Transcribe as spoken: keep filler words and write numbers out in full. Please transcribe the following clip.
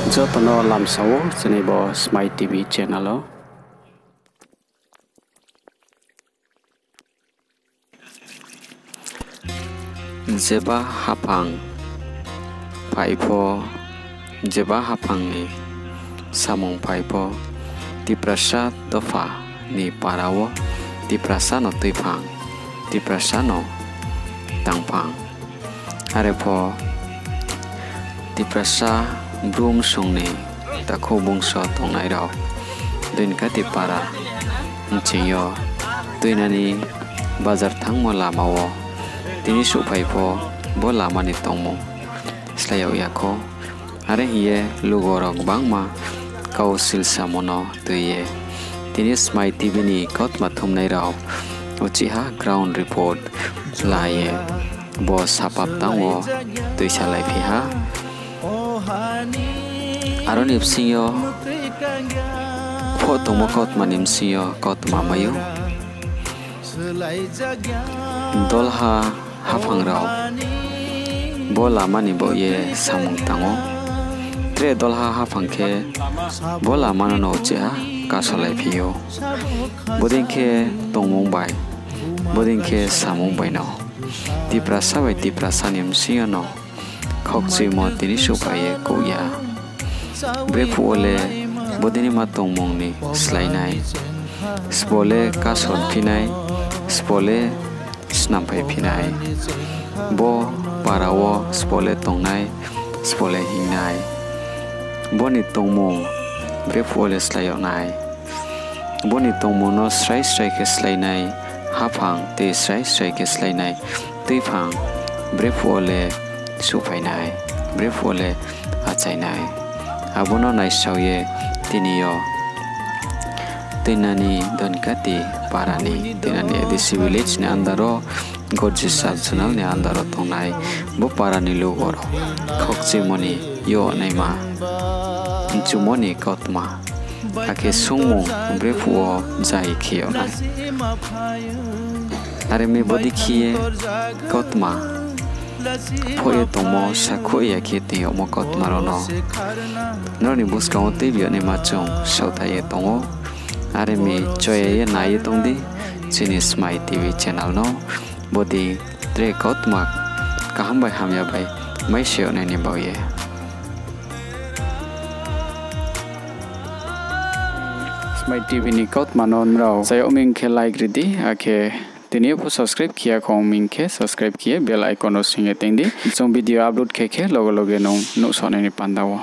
Joto no lamsa ou chini bo Smai T V channel o. Jeba haphang phai pho, jeba haphang ni samung phai pho, Tiprasa dopha ni para wo Tiprasa no tuiphang, Tiprasa no tangphang. Are pho Tiprasa Bru bsung ni takhu bungso tongnai rao Doinkati para bsing yo tuinani bazar thanngmo lama wo tini souhphai pho bo lama ni tongmung slái yag ya kho. Are hing ye lugo rao gbangma kau silsamo no tui ye tini Smai T V ni kautma thumnai rao uchih ha ground report la ye bo sapap tang wo tuisalaiphi ha. Aro ni bsing yo phoh tongmo kautma ni bsing yo kautma mai ou. Dolha haphang rao bo lama ni baoh ye samung tang ou. Tre dolha haphang khe bo lama no no uchih ha kasolaiphi ou. Bodei khe tongmung bai, bodei khe samung bai no Tiprasa bai Tiprasa ni bsing yo no khaukchuimo tini souhphai ye kouh ya. Brephuh wo le bodei ni ma tongmung ni slái nai, sbo le kasolphi nai, sbo le snamphaiphi nai, bo para wo sbo le tong nai, sbo le hing nai. Bo ni tongmung brephuh wo le slái yag nai. Bo ni tongmung no srai srai khe slái nai, haphang tei srai srai khe slái nai, tuiphang brephuh wo le souhphai nai, brephuh wo le achai nai. Abo no naisao ye tini yo Tuinani Donkati para ni, Tuinani A D C village ni under wo, Gorjisa zonal ni under wo tongnai bo para ni lugo rao khaukchuimo ni yo naima mchumo ni kautma, akhe sungmung brephuh wo zai khe yag nai. Are mi bodei khe ye kautma phoh ye tongmo, sakhouh ya khe tong yagmo kautma rao no nrao ni buskang wo tuibi yag naima chung saohthaih ye tong ou. Are mi choya ye nai ye tong di chini Smai T V channel no, bodei tre kautma kaham bai hamya bai mai se yag nai ni baoh ye. Smai T V ni kautma no nrao chayag ming khe like ri di, akhe tini yo pho subscribe khe ya khong ming khe subscribe khe ye bell icon no sing ye teng di. Chung video upload khe khe loge loge nung nuhsao nai ni panda wo.